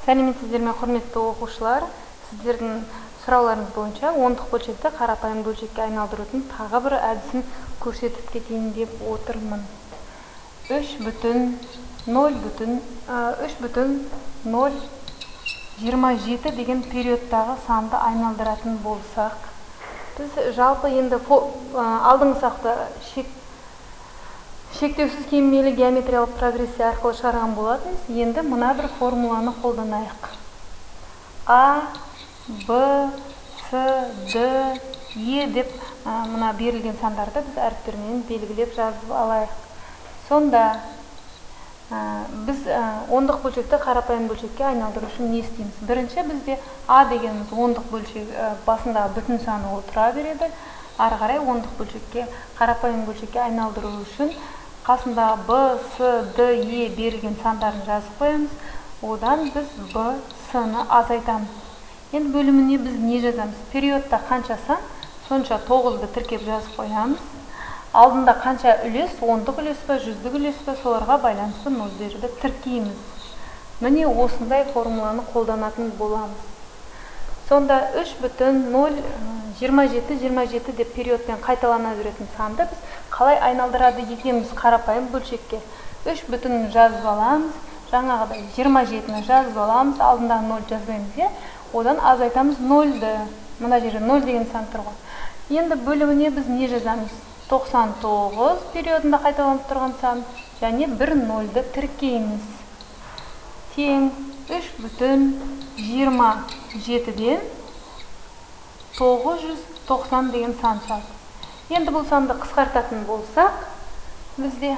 Сәлеметсіздер ме, құрметті оқушылар? Сіздердің сұрауларыңыз бойынша ондық бөлшекті қарапайым бөлшекке айналдырудың тағы бір әдісін көрсетіп кетейін деп отырмын. 3,0 3,027 деген периодтағы санды айналдыратын болсақ, біз жалпы енді алдыңғы сабақта шектеусіз кемімелі геометриялық прогрессия арқылы шығарған болатынбыз. Енді мына бір формуланы қолданайық. А, Б, С, Д, Е деп мына берілген сандарды біз әріптермен белгілеп жазып алайық. Сонда біз ондық бөлшекті қарапайым бөлшекке айналдыру үшін не істейміз? Бірінші, бізде А дегеніміз ондық бөлшек, басындағы бүтін саны, ол тұра береді. Ары қарай ондық бөлшекке, қарапайым бөлшекке айналдыру үшін қасындағы Б, С, Д, Е берілген сандарын жазып қоямыз. Одан біз Б, С-ны азайтамыз. Енді бөліміне біз не жазамыз? Периодта қанша сан, сонша тоғызды тіркеп жазып қоямыз. Алдында қанша үлес, ондық үлес па, жүздік үлес па, соларға байланысты нөлдерді тіркейміз. Міне, осындай формуланы қолданатын боламыз. Сонда 3,027 27 деп периодпен қайталана беретін санды біз қалай айналдырады екенбіз қарапайым бөлшекке? Үш бүтінін жазып аламыз, жаңағыдай 27-ні жазып аламыз, алдындағы нөл жазбаймыз, иә. Одан азайтамыз нөлді, мына жерде нөл деген сан тұр ғой. Енді бөліміне біз не жазамыз? 99 периодында қайталанып тұрған сан және бір нөлді тіркейміз. Тең 3,27-ден 990 деген сан шығады. Енді бұл санды қысқартатын болсақ, бізде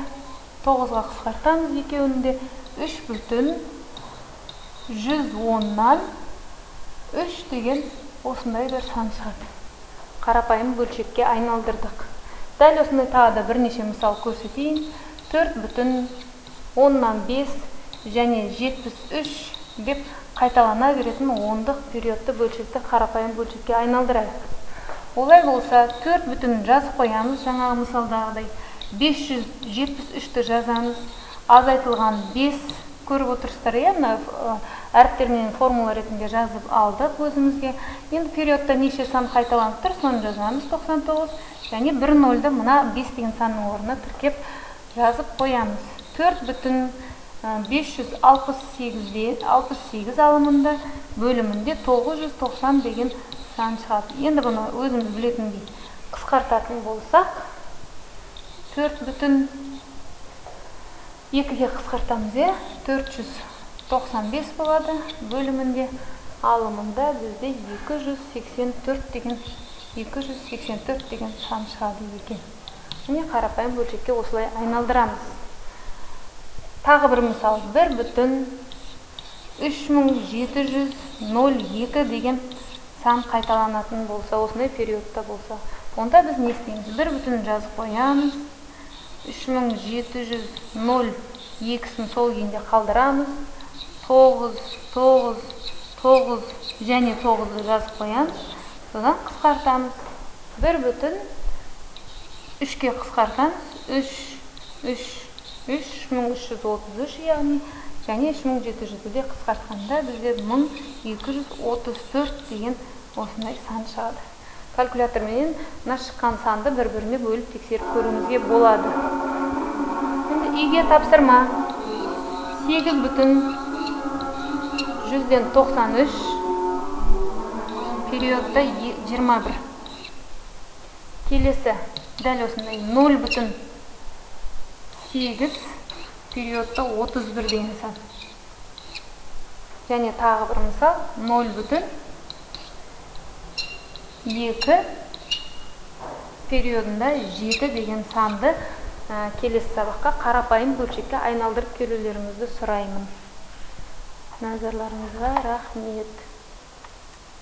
тоғызға қысқартамыз екеуін де, 3,110-тан 3 деген осындай бір сан шығады. Қарапайым бөлшекке айналдырдық. Дәл осындай тағы да бірнеше мысал көрсетейін. 4,5 және 73 деп қайталана беретін ондық периодты бөлшекті қарапайым бөлшекке айналдырайық. Олай болса, төрт бүтін жазып қоямыз, жаңағы мысалдағыдай 573-ті жазамыз, азайтылған 5. Көріп отырсыздар, иә, мына әріптермен формула ретінде жазып алдық өзімізге. Енді периодта неше сан қайталанып тұр, соны жазамыз, 99, және бір нөлді мына 5 деген санның орнына тіркеп жазып қоямыз. 4,568-де 68 алымында бөлімінде 990 деген сан шығады. Енді бұны өзіміз білетіндей қысқартатын болсақ, 4,2-ге қысқартамыз, иә, 495 болады. Бөлімінде, алымында бізде 284 деген сан шығады екен. Міне, қарапайым бөлшекке осылай айналдырамыз. Тағы бір мысал: 1,3702 деген сан қайталанатын болса, осындай периодта болса, онда біз не істейміз? Бір бүтін жазып қоямыз, 3702-сін сол күйінде қалдырамыз, тоғыз, тоғыз, тоғыз және тоғызды жазып қоямыз. Содан қысқартамыз, 1,3-ке қысқартамыз, үш, үш, 3333, яғни және 3700-ді де қысқартқанда бізде 1234 деген осындай сан шығады. Калькуляторменен мына шыққан санды бір біріне бөліп, тексеріп көруімізге болады. Енді үйге тапсырма: 8,193 периодта 21. Келесі дәл осындай 0,8 периодта 31 деген сан. Және тағы бір мысал: 0,2 периодында 7 деген санды келесі сабаққа қарапайым бөлшекке айналдырып келулеріңізді сұраймын. Назарларыңызға рахмет.